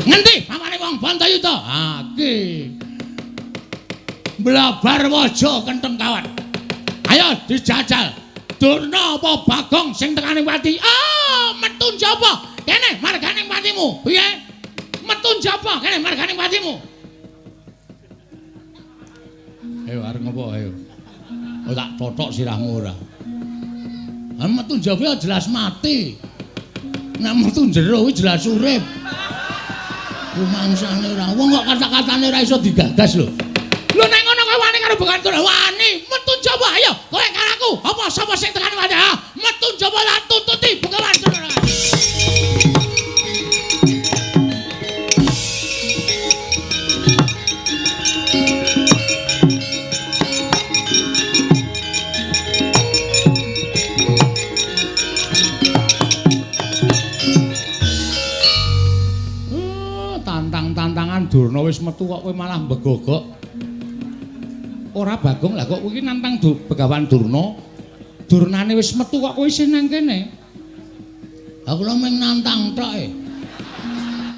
Ngendi pamane wong Bantayuda? Ha iki. Blabar waja kentheng kawat. Ayo dijajal. Durna apa Bagong sing tekane pati? Ah, metu njaba. Kene margane patimu. Piye? Metu njaba kene margane patimu. Ayo arep ngopo ayo. Oh tak totok sirahmu ora. Ah metu njaba jelas mati. Nek metu jero kuwi jelas urip. Rumangsane ora. Wong kok kata-katane ora iso digagas lho. Lho nek ngono kowe wani karo Begawan Durna? Wani, metu njaba ayo. Kowe karo aku. Apa sapa sing tekane wani? Ah, metu njaba lan tututi Begawan Durna. Tantang-tantangan Durna wis metu kok kowe malah mbegogok. Ora Bagong lah kok kowe iki nantang Begawan Durna. Durnane wis metu kok kowe isih nang kene. Lah kula mung nantang tok e.